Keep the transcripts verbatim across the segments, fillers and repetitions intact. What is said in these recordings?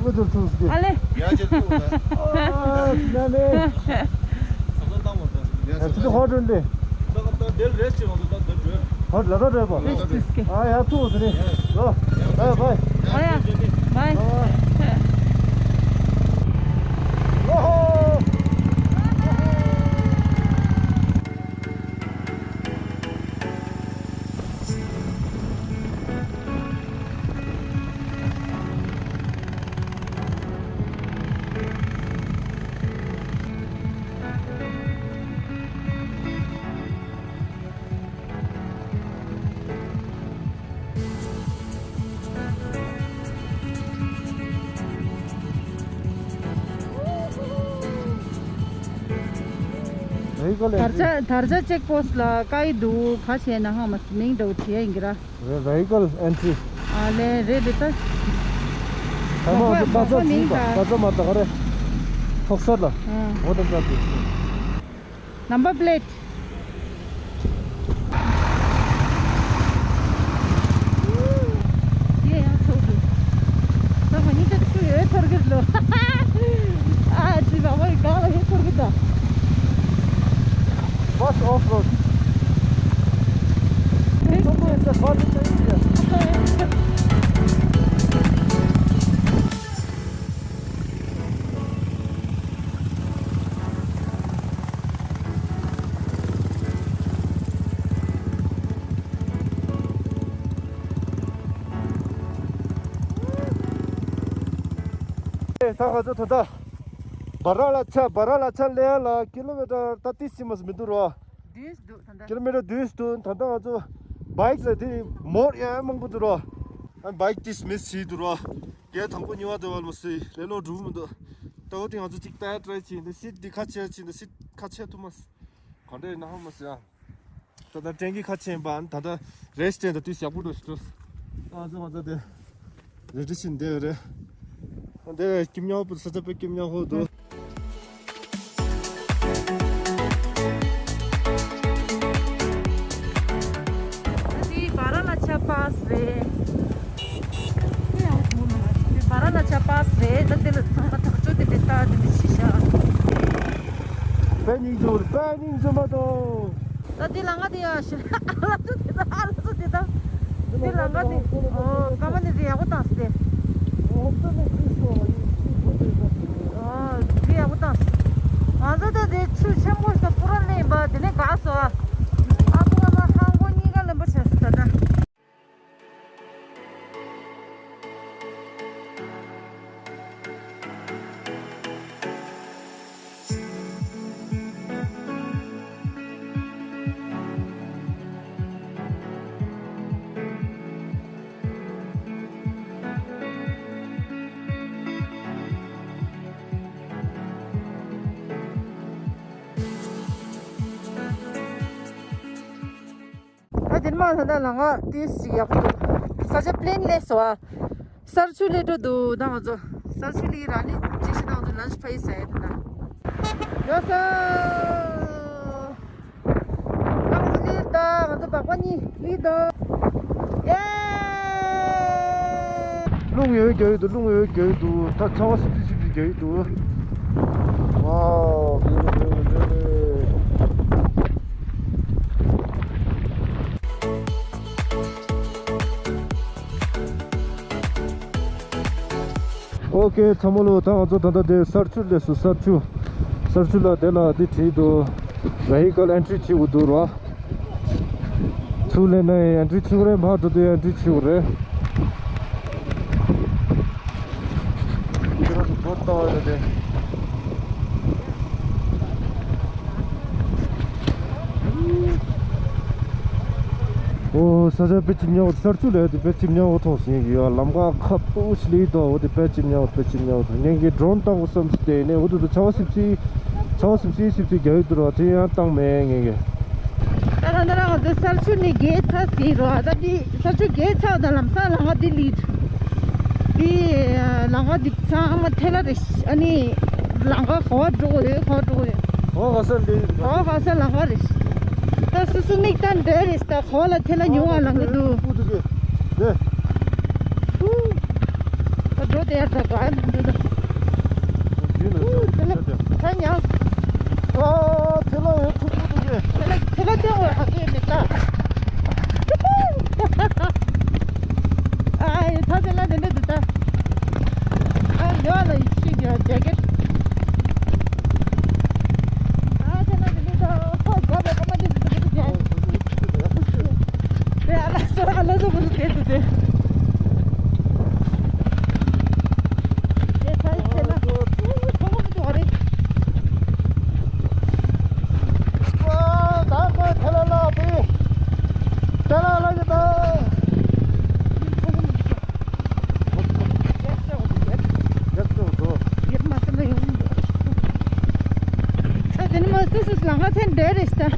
ང་ཚོ་ཐུག་སྟེ། ཨ་ལེ། ཡ་ཅེ་ཐུག་ད། ཨ་ན་ནེ། ཚོགས་ཚོགས་བཏང་བ་ད། ཡ་ཚོགས་ཚོགས་ཧོ་ཏྲོན་ཏེ། ད་ད་དེ་རེས་ཅེ་ང་ཚོ་ད་དེ་བྲོས། ཧོ་ལ་ད་བྲོས་པ། ལ་ད་བྲོས། ཨ་ཡ་ཐུག་སྟེ་ནི། ལོ། ཨ་བའི། ཨ་ཡ། བའི། ཨ་ཧོ། དར་ཆ་དར་ཆ་ཅེག་པོ་སི་ལ་ཀ་ཡི་འདུག་ག་བྱས་ན་ཧ་མ་སི་མིང་འདྲ་བོ་བྲིས་ཡིན་གྱི་ར། Vehicle entry། ཨ་ལེ་རེད་འདི་ལྟ། ད་མ་ང་ཚོ་ད་ཚོ་མིང་མིན་པ་ད་ཚོ་མ་ད་ག་རེ། ཐོག་སར་ལ། ཨ། འོ་དེ་འདྲ་འདུག། ནམ་བར་པི་ལེ་ཊི། ཡེ་ཡང་ཚོགས་འདུག། ད་ང་གཉིས་ཀ་ཆུ་ཡོད་ཐོར་གི་ལོ། ཨ་ཙི་བ་བའི་ག་ལ་ཡོད་ཐོར་གི་ད། First off road. Hey. Don't go in the far distance here. ད་ང་ཚོ་ད་ལྟ་སྦ་ར་ལ་ཆ་སྦ་ར་ལ་ཆ་སླེབས་ཡ་ལ་ཀི་ལོ་མི་ཊར་ད་ཏིས་ཅི་མ་མི་འདུག་རོ། བདུན་ཞིག་འདུག་ད་ལྟ། ཀི་ལོ་མི་ཊར་བདུན་ཞིག་འདུག་ད་ལྟ་ང་ཚོ་བྷའིཀ་ལ་དེ་མོར་ཡ་མང་པོ་འདུག་རོ། ཨ་བྷའིཀ་ཏིས་མི་སི་འདུག་རོ། རྒྱལ་དང་པོ་ཉོ་བ་དེ་བ་ལ་མ་སི་ལེ་ལོ་འགྲུབ་མི་འདུག། ད་འོ་དེ་ང་ཚོ་གཅིག་ཏའི་ཊ་རའི་བྱས་ནས་སིཊ་འདི་ཁ་ཕྱེ་བྱས་ནས་སིཊ་ཁ་ཕྱེ་ཐུབ་མ་སི། ག་འདྲ་ཡིན་ན་ཧ་མ་སི་ཡ། ད་ལྟ་ཀྲེན་གི་ཁ་ཕྱེ་བ་ད་ལྟ་རེས་ཅན་ད་དུས་ཡག་པོ་འགྲོ་ཞིག་འགྲོ། ང་ཚོ་ང་ཚོ་དེ་རེ་ཌི་ཤིན་དེ་རེད། དེ་སྐྱིད་ཉག་པོ་ས་ཆ་དཔེ་སྐྱིད་ཉག་པོ་འདུག། འདི་སྦ་ར་ལ་ཆ་པཱ་སི་རེད། འདི་སྦ་ར་ལ་ཆ་པཱ་སི་རེད། ད་འདི་ལ་ཚང་མ་ཐག་ཆོད་དེ་འདྲ་ལྟ་དེ་འདྲ་ཤི་ཤ། དཔེ་སྙིང་རྗེ་པོ་རེད། དཔེ་སྙིང་རྗེ་མ་གཏོགས། ད་འདི་ལ་ང་དེ་ཡ་ཤི་ཨ་ལ་ཚོ་དེ་ད་ཨ་ལ་ཚོ་དེ་ད། འདི་ལ་ང་དེ་ཨོ་ཀ་མ་ནི་དེ་ཡག་པོ་བཏང་སྟེ། ཨོ་འདི་ཡག་པོ་བཏང་སྟེ། ང་ཚོ་ད་དེ་ཆུ་ཆེན་པོ་ཞིག་ད་པུ་ར་ལེན་པ་དེ་ནས་ག་སོ་ཨ། ཨ་ཁུ་ཨ་མ་ཧང་གོ་གཉིས་ཀ་ལེན་པ་བྱས་སོ་ད་ད། ད་དེ་མ་ད་ལྟ་ལམ་ཁ་ཏོག་ཙམ་ཡག་པོ་འདུག། ས་ཆ་པི་ལེན་སླེབས་སོང་ཨ། གསར་ཆུ་སླེབས་འགྲོ་འདུག། ད་ང་ཚོ་གསར་ཆུ་སླེབས་ར་ནི་ཅི་ཞིག་ད་ང་ཚོ་ལན་ཆི་ཕ་ཡི་ཟ་ཡ་ད་ད། ཡོད་ས། ད་ང་ཚོ་སླེབས་ད། ང་ཚོ་སྦག་སྦག་གཉིས་སླེབས་ད། ཡེ། རླུང་ཡོད་རྒྱག་གི་འདུག། རླུང་ཡོད་རྒྱག་གི་འདུག། ད་ཚ་བ་སིབ་སིབ་སིབ་སིབ་རྒྱག་གི་འདུག། ཝའོ། ཨོ་ཀེ་ཚང་མ་ལོ། ད་ང་ཚོ་ད་ལྟ་དེ་གསར་ཆུ་སླེབས་སོང་། གསར་ཆུ། གསར་ཆུ་ལ་དེ་ལ་དེ་བྲིས་འདུག། བྷེ་ཧི་ཀལ་ཨེན་ཊི་རི་བྱེད་དགོས་འདུག་ར། ཚུར་ལེན་ན་ཡང་འགྲིག་ཆུ་རེད། ཕར་འགྲོ་དུས་ཡང་འགྲིག་ཆུ་རེད། འདི་རང་སུ་བོད་ལྟ་བ་ཡོད་དེ། ཨོ་ས་ཆ་དཔེ་ཅིག་ཉོ་ས་ཆུ་ལས་དེ་དཔེ་ཅིག་ཉོ་ཐོག་ཟིན་གི་ཡོད། ལམ་ཁ་ཁ་པོ་ཞིག་ལས་དོ་དེ་དཔེ་ཅིག་ཉོ་དཔེ་ཅིག་ཉོ་ཐོག་ངེད་ཀྱི་ཌོ་རོན་བཏང་དགོས་བསམ་སྟེ་ནས་འོ་དེ་དུ་ཆ་བ་སིབ་སིབ་ཆ་བ་སིབ་སིབ་སིབ་སིབ་རྒྱག་ཡོད་དུ་ར་དེ་ཡང་བཏང་མེད་ངེད་ཀྱི། ད་ད་ད་རང་ཚོ་གསར་ཆུ་ནས་རྒྱལ་ཚ་ཟིན་རོ། ད་འདི་གསར་ཆུ་རྒྱལ་ཚ་ད་ལམ་སང་ལམ་ཁ་འདི་ལིད། འདི་ལམ་ཁ་འདི་ཚང་མ་ཐལ་ལ་རེད། ཨ་ནི་ལམ་ཁ་ག་བ་འགྲོ་གི་ཡོད་ག་བ་འགྲོ་གི་ཡོད། ཨོ་ག་ས་འདི་ཨོ་ག་ས་ལམ་ཁ་རེད། ད་སུ་སུ་མིག་ལྟ་འདྲ་རེད། ད་ག་བ་ལ་ཐལ་ལ་ཉུང་བ་ལམ་ཁ་འདུག། ཨུ་འདུག་གི་ནས། ཧུ། ད་འགྲོ། དེ་ཡར་ད་ག་ཡར་འདུག་ད། ཡིན་ལ་ཨུ་དེ་ལ་ད་ཉག་ཨ་དེ་ལ་ཡོད་ཐུག་པོ་འདུག་གས། དེ་ལ་དེ་ལ་སྟོན་དགོས་ཧ་གོ་མེད་ད། ཨ་ཡེ་ད་དེ་ལ་དེ་འདྲ་འདུག་ད། ཨ་ཡོད་ལ་ཡིད་ཆེས་ཀྱི་ཇེ་ཀེད། ཨ་དེ་ལ་དེ་འདྲ་འདུག་ད། ཨོ་དགའ་བའི་ཀོ་མ་དེ་འདུག་ད། དེ་ཨ་ལ་སོ་ཨ་ལ་སོ་བུ་རུ་དེ་དེ་དེ། དེ་ཚ་ཡི་ཚེ་ན་ཐོང་མི་འདུག་རེད། ཨ་ད་ཁོས་ཐལ་ལ་ལ་དེ་ཐལ་ལ་ལ་གི་ད། ཡག་ཤོས་འདུག་ཡག་མ་ཐལ་ལ་ཡོང་འདུག་ད་དེ་ནི་མ་སུ་སུ་ལང་ཁ་ཚན་འདྲ་རེད་ཤི་ད།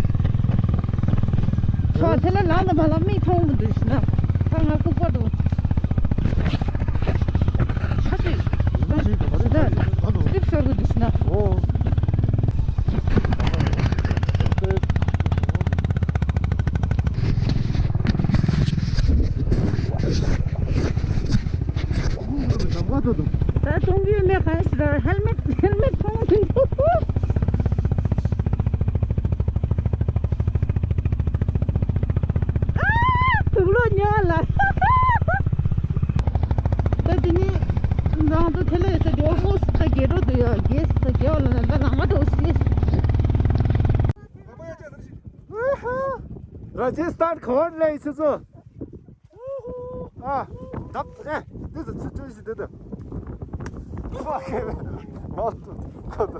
ཚོ་དེ་ལ་ལངས་ན་མ་ལ་མིག་མཐོང་མི་འདུག་ཤི་ན། ད་ང་ལྐུགས་པ་འདུག་ཆ་ཅིག་ད་སི་ལིབ་ཤོར་གི་འདུག་ཤི་ན། ཨོ། ད་གཏོང་གི་ཡོད་མེད་གང་ཞིག་ད་ཧེལ་མེད་ཧེལ་མེད་མཐོང་མི་འདུག་ཨ། དུག་ལོག་ཉོ་ལ། ད་དེ་ནི་རང་ཚོ་དེ་ལ་ཡོད་ས་དེ་ཨོ་ཧོ་སི་ད་རྒྱལ་རོ་དུ་ཡོད་རྒྱལ་སི་ད་རྒྱལ་བ་ལ་ན་ད་ལང་མ་འགྲོ་ཤེས། ར་ཇི་སི་ཐན་གོར་ལེ་ཆུ་ཚོ། ཨ། ད་ཨེ། འདི་ཚོ་ཆུ་ཆུ་ཞིག་འདི་ད། ཕ་ཁེ་མ་ཏུ་ཁ་ཏུ།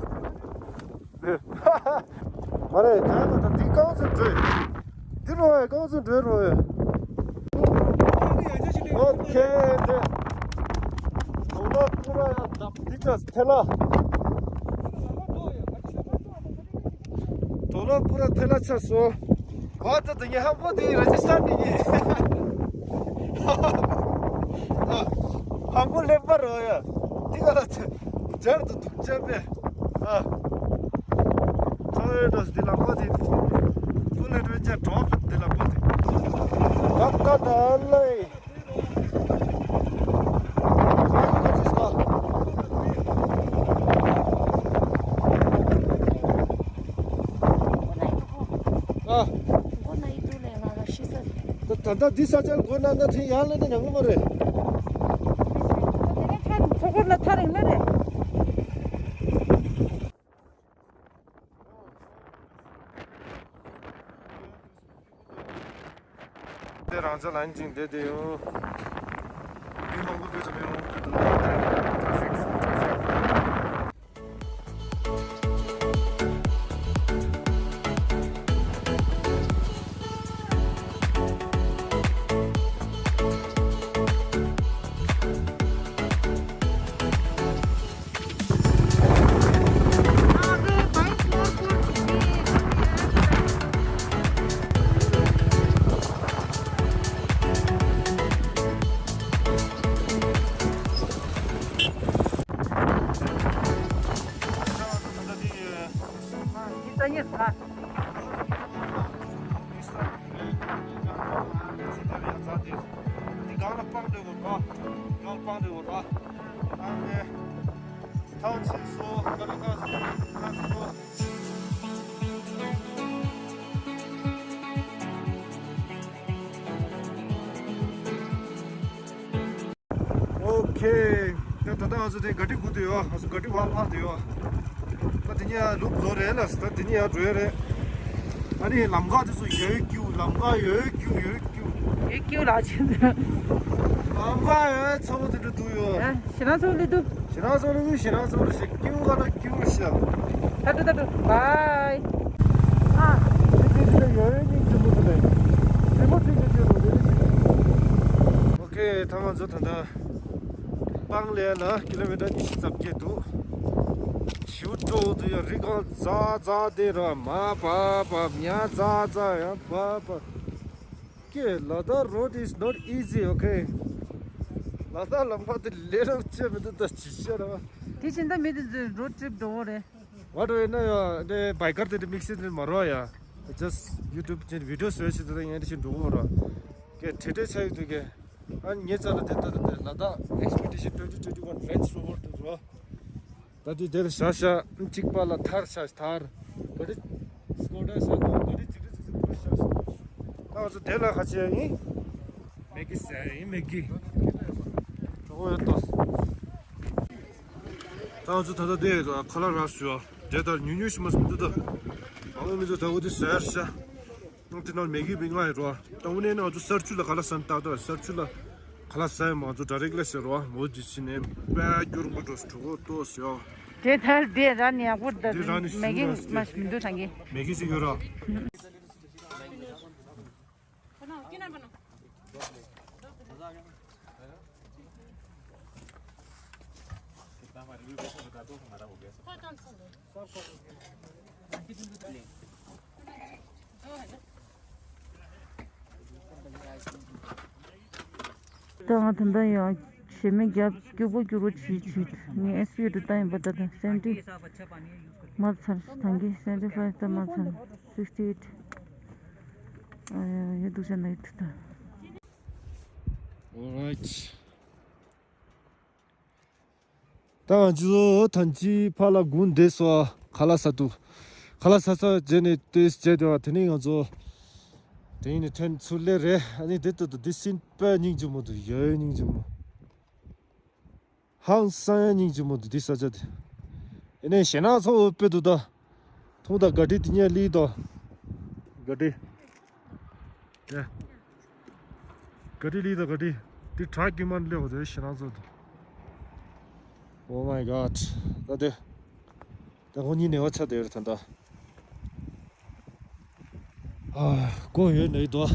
མ་རེད། གང་ཡིན་ད་འདི་རྐང་ཚོ་འགྲོ། འདི་རོ་ཡ་རྐང་ཚོ་འགྲོ་རོ་ཡ། ཨོ་ཁེ་འདི། དོ་ལོ་པུ་ར་ཡ་འདི་ཚོ་ཐེ་ལ། དོ་ལོ་པུ་ར་ཐེ་ལ་ཆ་སོ། ཨ་ད་དེ་ངའི་ཧམ་པོ་དེ་ར་ཇི་སི་ཐན་ནས་ཡིན། ཧམ་པོ་ལེན་པ་རོ་ཡ། དེ་ག་ལ་ཇར་དུ་འདུག་ཅག་པས། ཨ། ཚོ་ཡོད་འགྲོ་སི་དེ་ལམ་པ་དེ། ཏུ་ནེ་ཏུ་ཅག་གྲོགས་དེ་ལམ་པ་དེ། ད་ད་ད་ལེ། ཨ། ད་ད་ལྟ་འདི་ས་ཆར་འགོ་ན་ན་དེ་ཡར་ལ་ན་ཉང་གི་མ་རེད། ཚོ་སྐོར་ལ་ཐར་ཡོང་ན་རེད། དེ་རང་ཅག་ལན་ཅིང་བསྡད་དེ་ཡོད། དེ་མང་པོ་བོད་ཙམ་ཡོང་གི་འདུག་ཊ་ཕིག་ཊ་ཕིག་འདི་སྒང་ལ་སྤང་འདྲ་བོ་ར། སྒང་སྤང་འདྲ་བོ་ར། ཨ་ནི། ཐང་ཆེན་སོ། ཀ་ལ་ཀ་སོ། ཀ་སོ། ཨོ་ཁེ། ད་ད་ལྟ་ང་ཚོ་དེ་ག་ཏི་སྒུག་བསྡད་ཡོད། ང་ཚོ་ག་ཏི་བར་ཕར་བསྡད་ཡོད། ད་དེ་ནས་ཡར་ལུག་རྫོགས་རེད་ལ། ད་དེ་ནས་ཡར་འགྲོ་ཡ་རེད། ཨ་ནི་ལམ་ཁ་དེ་ཚོ་ཡོད་ཀྱུ། ལམ་ཁ་ཡོད་ཀྱུ་ཡོད་ཀྱུ། ཡོད་ཀྱུ་ལ་ཆེ་ཚོད། ལམ་ཁ་ཡོད་ཚ་པོ་དེ་འདྲ་འདུག་ཡོད། ཨ་ཞེ་ན་ཚོ་ལི་འདུག་ཞེ་ན་ཚོ་ལི་འདུག་ཞེ་ན་ཚོ་ལི་ཞེ་ཀྱུ་ག་ན་ཀྱུ་ཞེ། ད་དུ་ད་དུ་བའི། ཨ། དེ་དེ་དེ་ཡོད་ཡོད་ཉིན་ཆེན་པོ་དེ་རེད། རི་མོ་ཚིག་གི་ཆེན་པོ་དེ་རེད། ཨོ་ཁེ། ད་ང་ཚོ་ད་ལྟ། སྤང་ལ་ཡ་ན་ཀི་ལོ་མི་ཊར་ཉི་ཤུ་རྩ་བརྒྱད་འདུག་ཞིའུ་ཀྲོའུ་དུ་ཡ་རི་སྒང་ཛ་ཛ་དེ་ར་མ་པ་པ་མྱ་ཛ་ཛ་ཡ་པ་པ། ཀེ། Ladakh road is not easy, okay? ལ་དྭགས་ལམ་ཁ་དེ་ལས་རབ་ཅེ་མི་འདུག་ད་ཅི་བཤད་ར། དེ་བཞིན་ད་མི་དེ་ཚོས་རོ་ཊི་རིབ་འགྲོ་བོ་རེད། ཝ་ཊི་ཝེ་ན་ཡ་དེ་བའི་ཀར་དེ་དེ་དམིགས་བསལ་དེ་མ་རོ་ཡ། Just YouTube ཅན་བི་ཌི་ཡོ་བཟོས་ཤིག་དེ་ད་ཡན་དེ་བཞིན་འགྲོ་བོ་ར། ཀེ་ཁྲེ་ཁྲེ་ཆ་ཡོད་དུ་ཀེ། ཨ་ནི་ངའི་རྩ་ལ་དེ་ལྟ་དེ་ལ་དྭགས་Expedition twenty twenty-one Range Rover དེ་རོ། ད་དེ་དེར་བཞག་བཞག་གཅིག་པ་ལ་ཐར་བཞག་ཐར། ག་རེ། Skoda་བཞག་དང་ག་རེ་ཅིག་རེ་ཅིག་ཅིག་པ་བཞག་བཞག་ད་ང་ཚོ་དེ་ལ་ཁ་ཆེ་ཡིན། མེ་གི་ཟེར་ཡིན་མེ་གི། གྲོགས་ཡོད་ཏོ། ད་ང་ཚོ་ད་ལྟ་དེ་ཁ་ལག་རག་སོང་། དེ་ལྟར་ཉུང་ཉུང་ཞིག་མ་སོང་འདུག་ད། ཨ་མི་འདུག་ད་འོ་དེ་ཟེར་ཤག་ནང་དེ་ནང་མེ་གི་བི་ང་ཡི་རོ། ད་འོ་ནས་ནང་ཚོ་ས་ཆུ་ལ་ག་ལ་སན་ཏག་ཏག་ས་ཆུ་ལ་ག་ལ་སན་མང་ཚོ་direct་ལ་ཟེར་རོ། མོ་དེ་ཕྱི་ནས་པད་རྒྱུར་མ་འགྲོ་གྲོགས་ཏོ་ཟེར། དེ་ཐལ་དེ་ར་ནས་ཧུར་ད་དེ་ར་ནས་མེ་གི་ཞུ་མ་ཞུ་མི་འདུག་ཐང་གི། མེ་གི་ཞིག་ཡོད་རོ། ད་ང་ད་ལྟ་ཡང་ཞེ་མེད་རྒྱབ་སྐྱུར་པོ་སྐྱུར་པོ་བྱེད་བྱེད། ངས་ཨེ་སི་ཡུ་དུ་ལྟ་ཡིན་པ། ད་ད་seventy མ་ཚར། ཐང་གི་seventy five ད་མ་ཚར། sixty eight ཨ་ཡ་ཡ་སྡུག་ཅག་ན་ཡི་ཐུ་ད། Alright. ད་ང་ཚོ་ཐང་ཅིག་ཕར་ལ་དགུན་བསྡད་སོ། ཁ་ལག་ཟ་དུ། ཁ་ལག་ཟ་ས་བྱས་ནས་ཏོག་ཙམ་བྱས་དེ་བ་དེ་ནས་ང་ཚོ་དེ་ནས་ཐོན་ཚུར་སླེབས་རེད། ཨ་ནི་དེ་ལྟ་དུ་དེ་སྲིན་པོའི་སྙིང་རྗེ་མོ་འདུག་ཡོད་སྙིང་རྗེ་མོ། ཧང་སང་ཡ་སྙིང་རྗེ་མོ་འདུག་དེ་ས་ཆ་དེ། ཨེ་ནས་ཞེ་ནག་ཚོ་འོ་དཔེ་འདུག་ད། ཐུང་ད་ག་ཏི་དེ་ཉལ་ལི་དོ། ག་ཏི། ཡ། ག་ཏི་ལི་དོ་ག་ཏི། དེ་བྲག་དཀྱིལ་མར་སླེབས་པ་དེ་ཞེ་ནག་ཚོ་འདུག Oh my God. ད་དེ། ད་ཁོ་གཉིས་ནས་བ་ཆ་དེ་རེད་ད་ད། ཨ། ཀོ་ཡོད་ནས་དོ།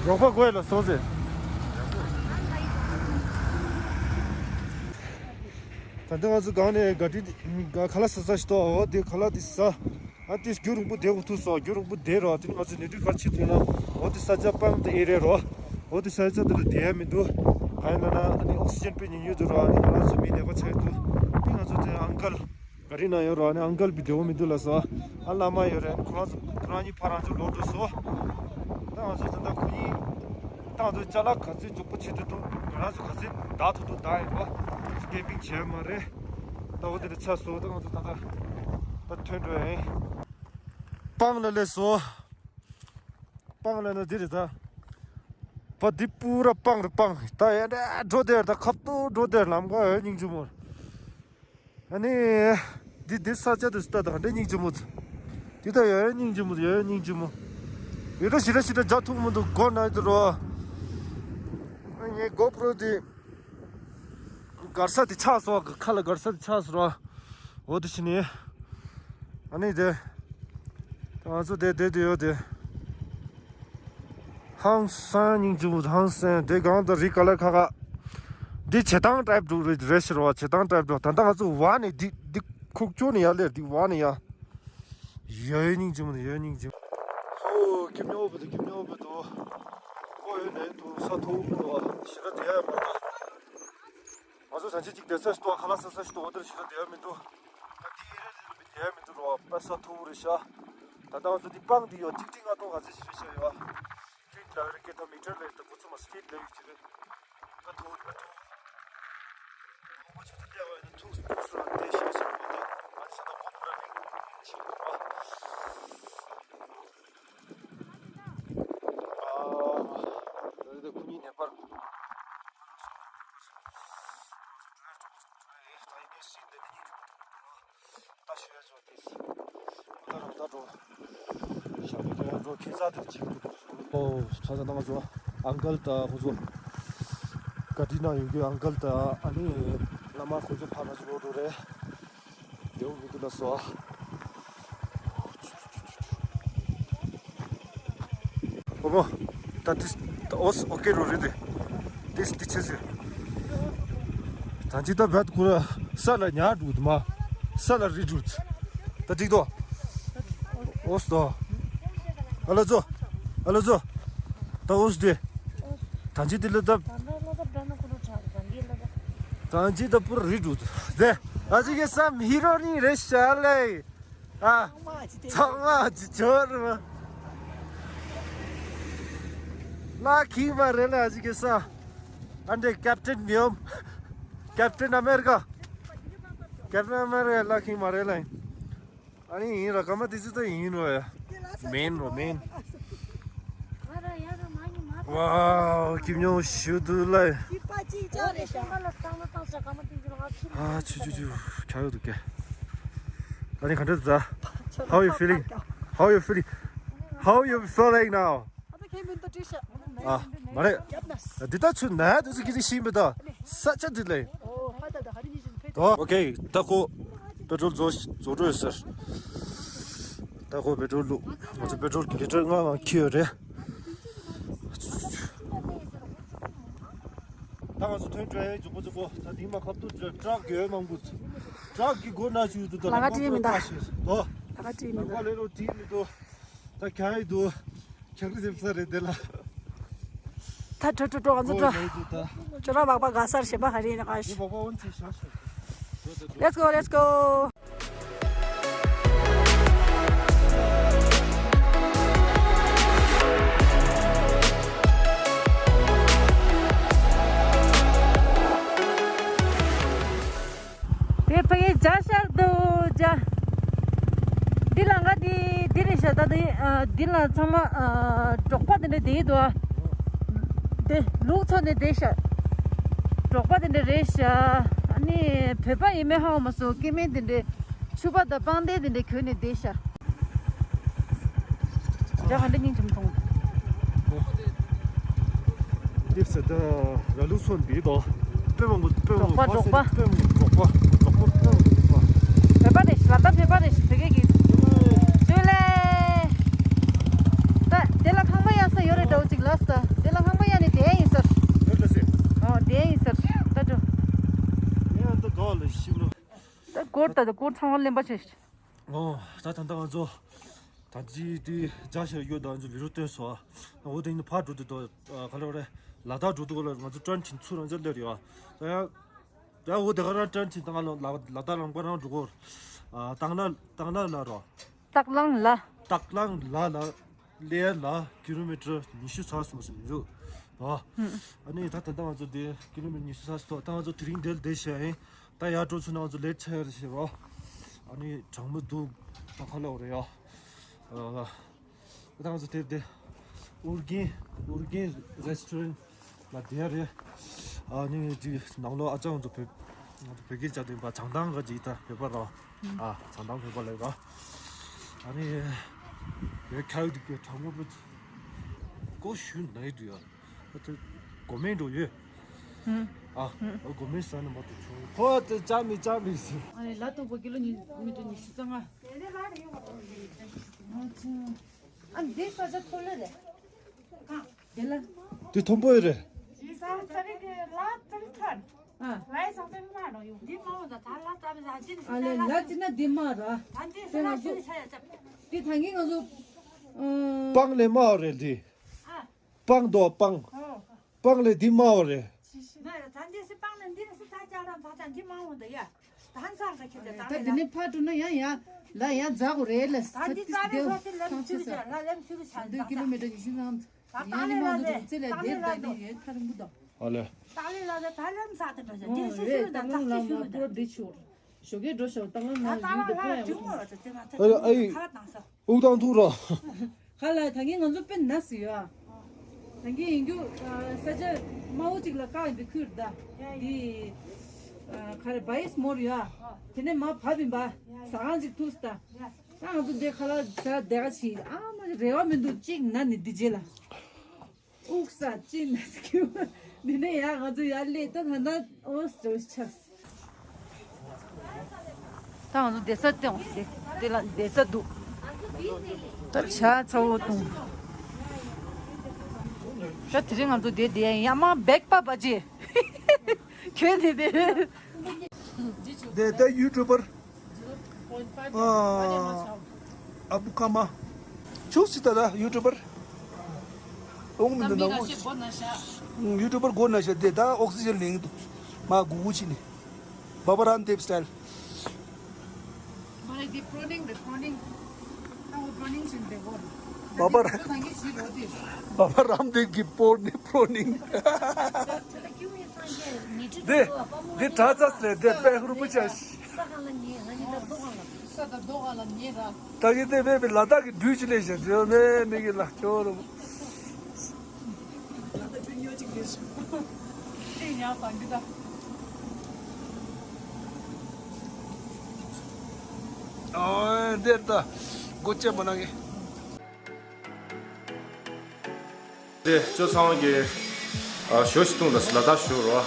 རོགས་པ་དགོས་ལ་སོང་ཟེར། ད་ལྟ་ང་ཚོ་སྒང་ནས་ག་ཏི་ཁ་ལག་ཟ་ས་ཞིག་འདུག་འོ་དེ་ཁ་ལག་དེ་ཟ། ཨ་ཏི་རྒྱུན་རིང་པོ་བསྡད་དགོས་ཐུག་སོང་། རྒྱུན་རིང་པོ་བསྡད་རོགས། དེ་ནི་ང་ཚོ་ནད་དུག་ག་རེ་བྱེད་ཐུབ་ན། འོ་དེ་ས་ཆ་སྤང་དེ་ཨེ་རེད་རོ། འོ་དེ་ས་ཆ་དེ་ལ་བསྡད་ཡ་མི་འདུག་གང་ཡིན་ལབ་ན་ཨ་ནི་ཨོག་སི་ཇན་དཔེ་ཉུང་ཉུང་འདུག་རོ། ཨ་ནི་ང་རང་ཚོ་མི་ནད་པ་ཆགས་འདུག་དེ་ང་ཚོ་དེ་ཨང་ཀལ་ག་རི་ནང་ཡོད་རོ། ཨ་ནི་ཨང་ཀལ་བི་བདེ་བོ་མི་འདུག་ལབ་སོང་། ཨ་བླ་མ་ཡོད་རེད། ཁོ་རང་ཚོ་ཁོ་རང་གཉིས་ཕར་རང་ཚོ་ལོག་འགྲོ་སོང་། ད་ང་ཚོ་ད་ལྟ་ཁོ་གཉིས། ད་ང་ཚོ་ཅ་ལག་ག་ཚོད་མགྱོགས་པོ་བྱེད་ཐུབ་ཐུབ། ང་རང་ཚོ་ག་ཚོད་བདག་ཐུབ་ཐུབ་བདག་ཡིན་པ། ཁེམ་པིང་བྱས་མ་རེད། ད་འོ་དེ་འདྲ་ཆགས་སོང་། ད་ང་ཚོ་ད་ལྟ་ད་ཐོན་འགྲོ་ཡིན། སྤང་ལ་སླེབས་སོང་། སྤང་ལ་ན་འདི་རེད་ད། པ་འདི་པུ་ར་སྤང་རེད་སྤང་། ད་ཡ་འདྲ་འགྲོ་དེར་ད་ཁབ་ཏུ་འགྲོ་དེར་ལམ་ཁ་ཡོད་སྙིང་རྗེ་མོ། ཨ་ནི། འདི་འདི་ས་ཆ་དུ་སྟ་དང་འདྲ་སྙིང་རྗེ་མོ། འདི་ད་ཡོད་སྙིང་རྗེ་མོ་ཡོད་སྙིང་རྗེ་མོ། ཡོད་ད་ཞི་ར་ཞི་ར་རྒྱག་ཐུབ་མི་འདུག་སྒོ་ན་དུ་རོ། ཨ་ངའི་གོ་པྲོ་དེ། གར་ས་དེ་ཆགས་སོང་། ཁ་ལ་གར་ས་དེ་ཆགས་སོང་རོ། འོ་དེ་ཕྱི་ནས། ཨ་ནི་དེ། ང་ཚོ་དེ་དེ་དེ་ཡོད་དེ། ཧང་སང་སྙིང་རྗེ་མོ་ཧང་སང་། དེ་གང་དུ་རི་ཀ་ལ་ཁ་ཁ། འདི་བྱེ་ཐང་ཊའིབ་འདུག་རེད་རེད་ཟེར་བ། བྱེ་ཐང་ཊའིབ་འདུག་ད་ལྟ་ང་ཚོ་བ་ནས་འདི་འདི་ཁུག་ཀྱོག་ནས་ཡར་སླེབས། འདི་བ་ནས་ཡར། ཡོད་སྙིང་རྗེ་མོ་ཡོད་སྙིང་རྗེ་མོ། ཧོ་ཁྱིམ་ཉོ་བུ་དུ་ཁྱིམ་ཉོ་བུ་དུ། ཀོ་ཡོད་ནས་དུ་ས་མཐོ་བོ་མི་འདུག་ཨ་ཞེ་དྲག་བསྡད་ཡ་མ་འདུག་ང་ཚོ་ས་ཆ་གཅིག་བསྡད་ས་ཞིག་འདུག་ཁ་ལག་ཟ་ས་ཞིག་འདུག་འོ་དེར་ཞེ་དྲག་བསྡད་ཡ་མི་འདུག་ད་དེ་ཨེ་རེད་ཟེར་བསྡད་ཡ་མི་འདུག་རོ། དཔེ་ས་མཐོ་བོ་རེད་ཤག་ད་ལྟ་ང་ཚོ་འདི་སྤང་འདི་ཡོད་གཅིག་ཁྲི་ལྔ་སྟོང་ག་ཚད་ཞིག་རེད་ཤག་ཡོད། ཕིཊ་ལབ་རེད་སྐད་ཐོག་མི་ཊར་ལབ་རེད། ད་ཁོ་ཚོ་མ་ཕིཊ་ལབ་ཡོད་ཀྱི་རེད། ད་མཐོ་བོ་དཔེ་མཐོ་བོ། ཁོ་ཚོ་སླེབས་པ་ཡིན་ན་ཐུག་ཐུག་སུ་རང་བསྡད་ཤག་ཤག་ཡོད། ད་ང་ཚོ་ད་ལྟ་གོ་པྲོ་རིང་ཆེ་འདུག་ཨ། ཨ། ད་ལྟ་ཁོ་གཉིས་ནད་པར། ཨོ། ཚ་ཚ་ནང་ཚོ་ཨང་ཀལ་དང་ཁོ་ཚོ་ག་ཏི་ནང་ཡོད་རྒྱུ་ཨང་ཀལ་དང་ཨ་ནི་བླ་མ་ཁོ་ཚོ་ཕར་ང་ཚོ་ལོག་འགྲོ་རེད། དེའུ་མི་འདུག་ལ་སོ། ཨོ་མོ། ད་ཏིས་ད་ཨོ་སི་ཨོ་ཀེ་རུ་རེད་དེ། ཏིས་ཏི་ཆེ་ཟེར། ད་ཅི་ད་བད་ཁུ་ར་ས་ལ་ཉར་འགྲོ་དུ་མ། ས་ལ་རི་འགྲོ། ད་འགྲིག་དོ། ཨོ་སི་དོ། ཨ་ལ་ཛོ། ཨ་ལ་ཛོ། ད་ཨོ་སི་དེ། ད་ཅི་དེ་ལ་ད། རང་ཅི་ད་པུར་རི་འགྲོ་དུ་ཟེ། ཨ་ཅི་གེ་སམ་ཧི་རོ་ནི་རེ་ཤ་ལེ། ཨ། ཚང་མ་ཅི་ཆོར་མ། ལ་ཁི་མ་རེ་ལ་ཨ་ཅི་གེ་ས། ཨ་འདྲེ་ཀེབ་ཊན་མིའོམ། ཀེབ་ཊན་ཨ་མེ་རི་ཀ། ཀེབ་ཊན་ཨ་མེ་རི་ཀ་ལ་ཁི་མ་རེ་ལ། ཨ་ནི་ཡིན་ར་ཀ་མ་དེ་ཚོ་ད་ཡིན་རོ་ཡ། མེན་རོ་མེན། ཝའོ་ཁྱིམ་ཉུང་ཞུ་དུ་ལ། ཨ་ཆུ་ཆུ་ཆུ་ཁྱ་ཡོད་དུ་ཀེ། ཨ་ནི་ག་འདྲ་ཟ། How you feeling? How you feeling? How you feeling now? ཨ་མ་རེད། འདི་ད་ཆུ་ན་དུ་སུ་གི་ཤི་མི་ད། ས་ཆ་འདི་ལས། ཨོ་ཁེ་ད་ཁོ་པེ་ཊྲོལ་རྫོགས་རྫོགས་འགྲོ་ཡོད་ཟེར། ད་ཁོ་པེ་ཊྲོལ་བླུགས། ང་ཚོ་པེ་ཊྲོལ་གི་ལི་ཊར་ལྔ་ལ་འཁྱེར་ཡོད་རེད། ད་ང་ཚོ་ཐོན་འགྲོ་ཡ་མགྱོགས་པོ་མགྱོགས་པོ། ད་དེང་མ་ཁབ་ཏུ་ཊ་རག་གི་ཡོད་མང་པོ། ཊ་རག་གི་སྒོ་ན་ཞུ་འདུག་ད་ལ་ཁ་བྲིས་མི་འདུག་ད་ལ་ཁ་བྲིས་མི་འདུག་ད་ཁ་ལེ་རོ་བྲིས་མི་འདུག་ད་ག་ཡི་འདུག་ཁྱག་རི་སེམས་ས་རེད་དེ་ལ། ད་ཁྲོ་ཁྲོ་ཁྲོ་ང་ཚོ་ཁྲོ། ཁྲོ་ར་བག་པ་ག་སར་ཞེས་པ་ཧ་རི་ནི་ཀ་ཤི། Let's go, let's go. དེ་ཕ་གི་ཇ་ཤར་དུ་ཇ། འདི་ལ་ང་འདི་འདི་རེད་ཤག་ད་འདི་ཨ། འདི་ལ་ཚང་མ་ཨ། འབྲོག་པ་དེ་འདྲ་བསྡད་འདུག་ཨ། དེ་ལུག་འཚོ་ནས་བསྡད་ཤག་འབྲོག་པ་དེ་འདྲ་རེད་ཤག་ཨ་ནི་བོད་པ་ཡིན་མིན་ཧ་གོ་མ་སོང་། སྐྱེ་དམན་དེ་འདྲ་ཕྱུ་པ་དང་སྤང་ལྡེ་དེ་འདྲ་གྱོན་ནས་བསྡད་ཤག་ཇ་ག་འདྲ་སྙིང་རྗེ་མོ་འཐུང་། འདིར་ཟེར་ད་ར་ལུག་ཚོ་འདི་དང་། དཔེ་མང་པོ་དཔེ་མང་པོ། འབྲོག་པ། དཔེ་མང་པོ་འབྲོག་པ། འབྲོག་པ་དཔེ་མང་པོ་འབྲོག་པ། བོད་པ་རེད། ལ་དྭགས་བོད་པ་རེད། བོད་སྐད་ཀྱི། ཇུ་ལེ། ད་དེ་ལ་ཁང་པ་གཡར་ས་ཡོད་རེད་འདྲ་བོ་ཅིག་ལབ་སོང་། དེ་ལ་ཁང་པ་གཡར་ནས་བསྡད་ཡིན་ཟེར། བོད་ལ་ཟེར། ཨོ་བསྡད་ཡིན་ཟེར། ད་འགྲོ། ངས་ཨ་ད་དོག་ལ་ཤི་ལོ། ད་སྒོར་ད་སྒོར་ཚང་མ་ལེན་པ་བྱས། ཨོ། ད་ད་ལྟ་ང་ཚོ་ད་ཅི་དེ་ཇ་ཤར་ཡོད་ད། ང་ཚོ་ལི་རུ་སྟོན་སོང་ཨ། འོ་དེ་ནི་ཕར་འགྲོ་དུས་དོ། ག་ལ་བ་རེད། ལ་དྭགས་འགྲོ་དུས་གོ་ལ་ང་ཚོ་ཀྲན་ཆིན་ཚུར་རང་ཅག་སླེབས་ཡོད་ཨ། ད་ཡང་ད་འོ་དེ་ག་རང་ཀྲན་ཆིན་ད་ང་ལ་ལ་དྭགས་ལ་ང་རང་འགྲོ་གོ། ཨ་ཏག་ལ་ཏག་ལ་ལ་རོ། ཏག་ལང་ལ། ཏག་ལང་ལ་ལ། ལས་ལ་ཀི་ལོ་མི་ཊར་ཉི་ཤུ་ཚར་སོང་ཟིན་འདུག་ཨ་ནི་ད་ད་ལྟ་ང་ཚོ་དེ་ཀི་ལོ་མི་ཊར་ཉི་ཤུ་ཚར་སོང་། ད་ང་ཚོ་དེ་རིང་འདིར་བསྡད་བཞག་ཡིན། ད་ཡར་འགྲོ་ཚུན་ང་ཚོ་ལེ་ཊི་ཆགས་ཡོད་རེད་ཤག་ཨ་ནི་གྲང་མོ་འདུག་ད་ཁ་ལོ་རེད་ཡ། ཨ་ད་ང་ཚོ་དེར་དེ་ཨུར་རྒྱན་ཨུར་རྒྱན་རེ་སི་ཊོ་རན་ལ་བསྡད་ཡ་རེད། ཨ་ནི་དེ་ནང་ལོགས་ཨ་ཅག་ང་ཚོ་བོད་ང་ཚོ་བོད་སྐད་བྱ་དུས་པ་བྱང་ཐང་ག་ཅིག་ད་བོད་པ་ར། ཨ་བྱང་ཐང་བོད་པ་ལས་ར། ཨ་ནི་ཡ་ཁ་ཡོད་དུ་གྱོད་གྲང་མོ་པོ་ཀོ་ཞུ་ན་ཡི་དུ་ཡ། ཨ་ཏི་གོ་མེན་འགྲོ་ཡོད། ཨ་གོ་མེན་ས་ན་མ་ཏུ་ཆུ་ཁོ་ཏི་ཅག་མི་ཅག་མི་ཟིན། ཨ་ནི་ལ་དུ་པོ་ཀི་ལོ་ཉི་མི་ཏུ་ཉི་ཤུ་རྩ་ལྔ། ཨ་འདི་ས་ཆ་ཐོ་ལེ་རེད། དེ་ལ། དེ་མཐོན་པོ་ཡོད་རེད། ཨ། ཨ་ལེ་ལ་ཅི་ན་འདི་མ་ར། དེ་ང་ཚོ། དེ་ད་གིན་ང་ཚོ། ཨ། སྤང་ལེ་མ་རེད་འདི། སྤང་དོ་སྤང་། སྤང་ལེ་འདི་མ་རེད། ད་འདི་ནས་ཕར་འགྲོ་ན་ཡང་ཡང་ལ་ཡང་འཛག་གོ་རེད་ལ། ད་འདི་རྩ་ནས་ཚོ་ཏི་ལམ་ཚུར་བྱ་ལ་ལམ་ཚུར་བྱ་འདི་ཀི་ལོ་མི་ཊར་ཉི་ཤུ་ཙམ། ད་ཡང་ནི་མང་དུ་འགྲོ་ཚེ་ལ་དེར་ད་ནི་ཡོད་ཐར་མུ་དང་། ཨ་ལེ། ད་ལེ་ལ་ད་ད་ལམ་ས་དེ་འགྲོ་བྱ་འདི་ཚུར་ཚུར་ད་ཚགས་ཅི་ཞུ་ད། ཞོགས་ཀས་འགྲོ་ཤོག་ད་ལམ་ན་ཡུལ་དུ་ཕོ་ཡང་ཨ་ཨ་ཡི། ཁ་དང་ས། དབུགས་བཏང་ཐུག་ར། ཁ་ལ་ད་གིན་ང་ཚོ་དཔེ་ན་ཟི་ཡོད་ཨ། ད་གིན་ཡིན་རྒྱུ་ས་ཆ་དམའ་བོ་ཅིག་ལ་བཀག་ཡིན་པའི་ཁུལ་ད། འདི་ཁ་རེ་བྷའི་སི་མོར་ཡོད་ཨ། དེ་ནས་མ་བབས་ཡིན་པ། ཟ་ཁང་ཅིག་ཐུག་ད། ད་ང་ཚོ་འདི་ཁ་ལ་ཟ་བསྡད་ག་ཕྱིན་ཨ་མ་རེ་བ་མི་འདུག་ཅིག་ན་ནི་འདི་རྗེས་ལ། དབུགས་ས་ཅི་ན་སྐྱུ། འདི་ནས་ཡ་ང་ཚོ་ཡར་སླེབས་ད་ད་ན་ཨོ་སོ་ཆགས། ད་ང་ཚོ་བསྡད་ས་སྟེང་བསྡད་ལ་བསྡད་ས་འདུག་ད་ཇ་ཚ་བོ་བཏུང་། ད་དེ་རིང་ང་ཚོ་བསྡད་བསྡད་ཡ་མ་བེག་པ་པ་ཅི། ཁྱོད་དེ་དེ། དེ་ད་ཡུ་ཊུ་པར། ཨ་ཨ་བུ་ཀ་མ། ཆུག་སི་ད་ད་ཡུ་ཊུ་པར། ཨོང་མི་འདུག་ན་ཨོང་། ཡུ་ཊུ་པར་གོ་ན་ཤ་དེ་ད་ཨོག་སི་ཇན་ལེན་འདུག་མ་གུ་གུ་ཅི་ནི། Baba Ramdev style. Baba ར- Baba ར- Baba Ramdev གི་པོར་ནི་པྲོ་ནིང་། འདི་འདི་གྲྭ་ཚ་ཟེར་དེ་དཔལ་ཧུར་པོ་ཆ་ཤི། ད་གི་དེ་བས་པའི་ལ་དྭགས་ཀྱི་སྦྲུལ་ཅི་ལས་བཞག་ཟེར་མེད་མི་གི་ལ་ཅོ་རུ། ཨོ་འདིར་ད་སྒོ་ཕྱེ་མ་གནང་གི། དེ་ཅོ་ཚང་གི་ཞོ་ཞིག་བཏུང་ད་ལ་དྭགས་ཞོ་རོ།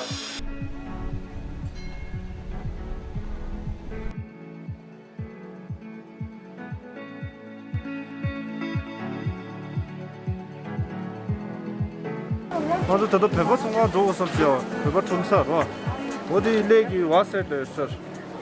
ང་ཚོ་ད་ལྟ་བོད་པ་ཚོང་ཁང་འགྲོ་དགོས་བསམ་བྱས་བ། བོད་པ་ཁྲོམ་ས་རོ། འོ་དེ་ཡི་ལས་ཀྱི་བ་སེ་ལོས་ཟེར།